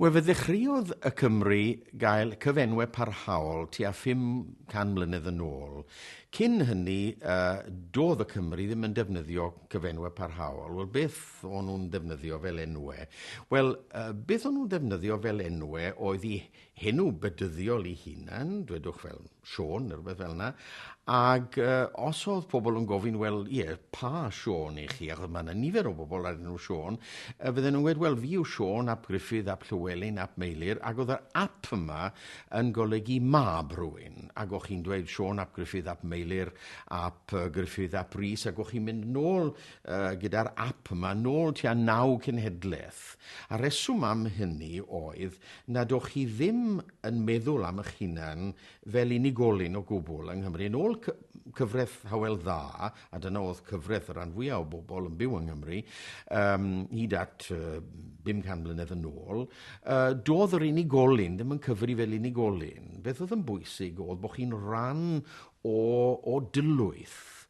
Wel, fe ddechreuodd y Cymry gael cyfenwau parhaol tua 500 mlynedd yn ôl. Cyn hynny, doedd y Cymry ddim yn defnyddio cyfenwau parhaol. Wel, beth o'n nhw'n defnyddio fel enwau? Wel, beth o'n nhw'n defnyddio fel enwau oedd i henw bedyddiol i hunan, dwedwch fel Siôn neu rhywbeth fel yna, ac os oedd pobl yn gofyn, wel, ie, pa Siôn i chi, achos mae yna nifer o bobl ar enw Siôn, fydden nhw'n gweud, wel, fi yw Siôn ap Gruffydd ap Llywelyn ap Meilir, ac oedd yr ap yma yn golygu mab rhywun, ac o'ch chi'n dweud Siôn ap Gruffydd ap Meilir ap Gruffydd ap Rhys, ac o'ch chi'n mynd nôl gyda'r ap yma, nôl tua 9 cenhedlaeth. A reswm am hynny oedd nad o'ch chi ddim yn meddwl am eich hunan fel unigolyn o gwbl yng Nghymru. Yn ôl cyfraith Hywel Dda, a dyna oedd cyfraith y rhan fwyaf o bobl yn byw yng Nghymru, hyd at 500 mlynedd yn ôl, doedd yr unigolyn ddim yn cyfri fel unigolyn. Beth oedd yn bwysig oedd bod chi'n rhan o dylwyth.